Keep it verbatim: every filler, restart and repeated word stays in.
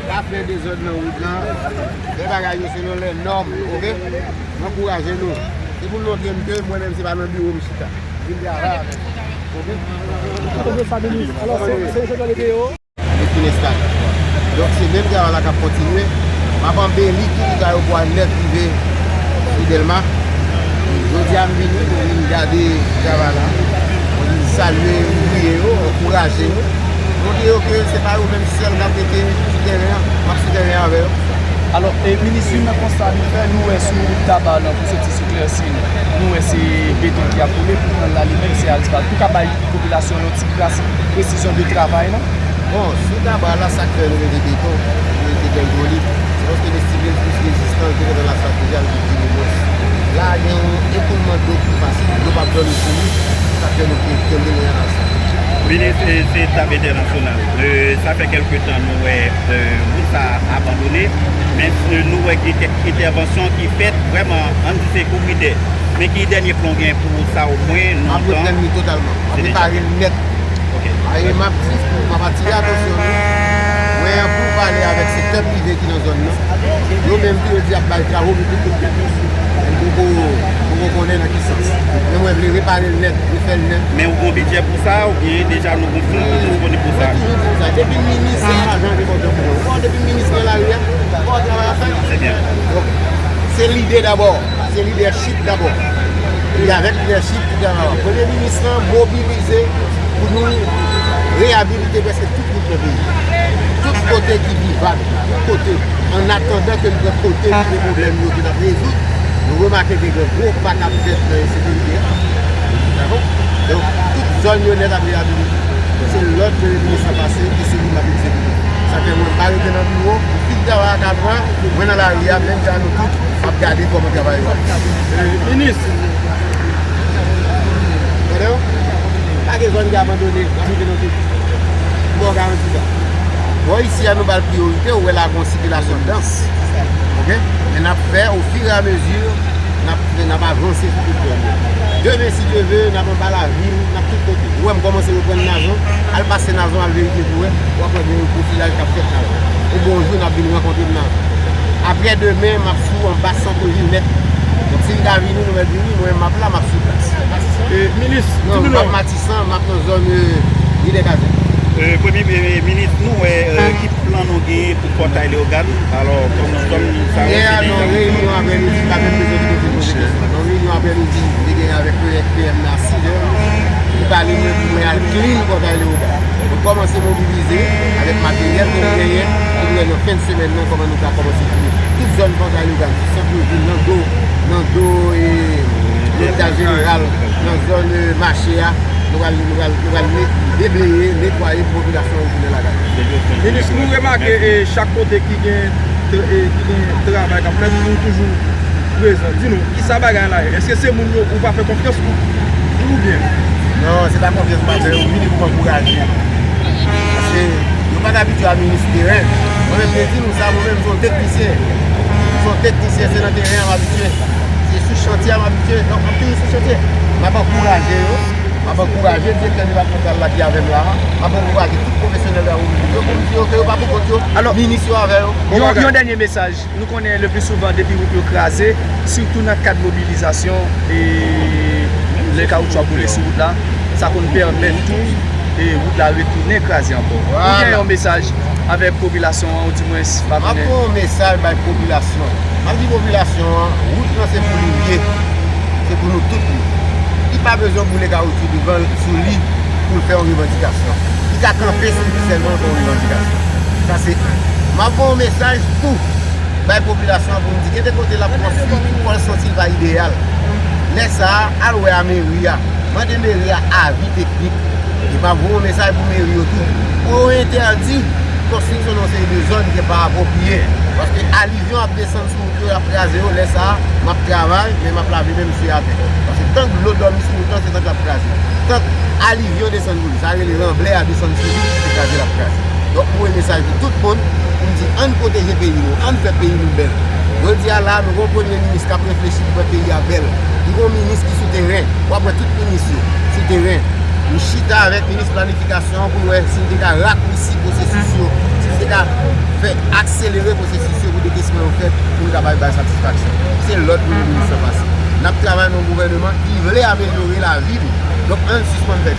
Pa fè dezòd nan wout lan. Fè bagay yo selon lè nòm, oke? M ankouraje nou. Se pou m montre m ke mwen menm se pa nan biwo m chita. Vin travay avè m, oke? Alò, se, se Jean Claude Deo. Li fin enstale. Donk, se menm travay la k ap kontinye. M ap anbeli tout ayewopò a nèt rive sou Dèlma. Jodi a, m vini pou vin gade travay la. Pou vin salye ouvriye yo, ankouraje yo. Montre yo ke se pa yo menm sèl k ap rete sou teren an. M ap sou teren an avè yo. Alò, e, minis, youn nan konsta nou fè, nou wè sou wout Taba lan pou soti sou Klèsin, nou wè se beton ki ap boule, poutan la li menm se asfalt. Ou ka bay popilasyon yon ti kras presizyon de travay lan? Bon, sou Taba la, sa k fè nou mete beton, nou mete gandwolit, se paske l estime l plis rezistan ke nan lasfalt deja, l vin dire mwens. La, gen yon ekoulman dlo ki fasil, dlo p ap dòmi sou li, sa k fè nou kenbe l nan lasfalt. Minis, e, se etap entènasyonal. E, sa fè kèlke tan nou wè, e, wout sa a abandone, men, e, nou wè gen kèk entèvansyon ki fèt, vrèman, ann di se kou ide. Men ki dènye plan w gen pou sa omwen nan tan? M ap reprann li totalman. M ap repare l nèt. Ok. A, e m ap di, m ap atire atansyon nou. Mwen, pou pale avèk sektè prive ki nan zòn nan, yo menm tou, yo di y ap bay travo piblik tout pèpous. M poko, poko konnen nan ki sans. Men mwen vle repare l nèt, refè l nèt. Men ou gon bidjè pou sa, oubyen deja nou gon fon ki disponib pou sa? Mwen toujou di sa. Depi minis, se lajan ki kontan pou mwen. Bon, depi minis nan lari a, bon, travay ap fèt. Se byen. Donk, se lide dabò. Se lidèchip dabò. E avèk lidèchip ki gen la, premye minis lan mobilize pou nou reyabilite prèske tout wout nan peyi a. Tout kote ki vivab, tout kote, an atandan ke l pran kote ki gen pwoblèm yo ki n ap rezoud, nou remake ke gen gwo pa k ap fèt nan ensekirite a. Dakò? Donk, tout zòn yo nèt ap reyabilite. Se lòd premye minis lan pase, e se li m ap egzekite. Sa fè mwen pa rete nan biwo, m fin travay a katran, mwen nan lari a, menm jan nou tout, m ap gade kòman travay yo ap fèt. Minis. Tande w? Pa gen zòn ki abandone, n ap rive nan tout. M ba w garanti sa. Bò isi a, nou ba l priyorite, ou wè la gon sikilasyon dans. Oke? Men n ap fè ofiramezi, n ap fè, n ap avanse sou tout zòn yo. Demen, si Dye ve, n ap anba lavil, n ap tout kote. Ou wè m kòmanse reprann Nazon, al pase Nazon, al verifye pou wè, w ap wè gen yon pwofilaj k ap fèt Nazon. Yon bon jou, n ap vin rankontre m Nazon. Apre demen, m ap sou anba santvil nèt. Donk, si m ta vini, nou mèt vini, mwen, m ap la, m ap sou plas. E, minis, non, m ap Matisan, m ap nan zòn, e, Ridè Kazèk. E, premye, e, minis, nou wè, e, ki plan nou genyen pou Pòtay Leyogàn? Alò, kòm, kòm sa, yè a, nan reyinyon aprèmidi, pa menm bezwen ki poze poze kesyon. Nan reyinyon aprèmidi, te genyen avèk P M nan a sis è, li pale mwen pou mwen al clean Pòtay Leyogàn. Nou kòmanse mobilize avèk materyèl ke nou genyen, pou nou wè nan fen semèn nan kòman nou ka kòmanse clean tout zòn Pòtay Leyogàn, sou sant vil, nan do, nan do, e, lopital jeneral, nan zòn, e, mache a. Nou pral, nou pral, nou pral ne-, debleye, netwaye pou popilasyon an retounen lakay yo. Minis, nou remake, e, chak kote ki gen, e, ki gen travay k ap fèt, nou toujou prezan. Di nou, kisa bagay la ye? Èske se moun yo ou pa fè konfyans ou, oubyen? Non, se pa konfyans m pa fè yo, m vini pou m ankouraje. Paske yo pa t abitye a minis teren. Mwen menm, m te di nou sa, mwen menm, m se yon teknisyen. M se yon teknisyen, se nan teren a m abitye. Se sou chantye a m abitye. Donk, m ap toujou sou chantye. M ap ankouraje yo. M ap ankouraje direktè depatmantal la ki avè m la a. M ap ankouraje tout pwofesyonèl la yo pou m di yo ke yo pa pou kont yo. Alò, minis yo avè yo. Bon bagay. Yon, yon dènye mesaj. Nou konnen le pli souvan depi wout yo kraze, sitou nan kad mobilizasyon, e lè kawoutchou ap boule sou wout la, sa konn pèmèt tou, e wout la retounen kraze ankò. Ou gen yon mesaj avèk popilasyon an, ou di mwens, pa konnen. M ap fè yon mesaj bay popilasyon an. M ap di popilasyon an, wout lan se pou li l ye. Se pou nou tout li. Li pa bezwen boule kawoutchou devan l, sou li, pou l fè yon revandikasyon. Li ka kanpe sou li sèlman pou yon revandikasyon. Sa se youn. M ap voye yon mesaj tou bay popilasyon an pou m di, gen de kote l ap konstwi, pou l santi l pa ideyal. Lè sa a, al wè a meri a. Mande meri a avi teknik. E m ap voye yon mesaj pou meri yo tou, pou yo entèdi konstriksyon nan yon seri de zòn ki pa apwopriye. Paske alivyon ap desann sou wout yo, y ap kraze yo. Lè sa a, m ap travay, men m ap lave men m sou atè. Paske tank dlo dòmi sou wout lan, se tank l ap kraze. Tank alivyon desann sou li, sa rele ranblè a desann sou li, se kraze l ap kraze. Donk, m voye mesaj pou tout moun, pou m di, ann pwoteje peyi nou, ann fè peyi nou bèl. Jodi a la, nou gen yon premye minis k ap reflechi pou fè peyi a bèl. Nou gen yon minis ki sou teren, w ap wè tout minis yo sou teren. Nou chita avèk minis planifikasyon an pou n wè si n te ka rakwisi pwosesis yo, si n te ka fè akselere pwosesis yo pou dekesman yo fèt, pou nou kapab bay satisfaksyon. Se lòd Premye Minis lan pase. N ap travay nan yon gouvènman ki vle amelyore lavi nou. Donk, ann sispann fè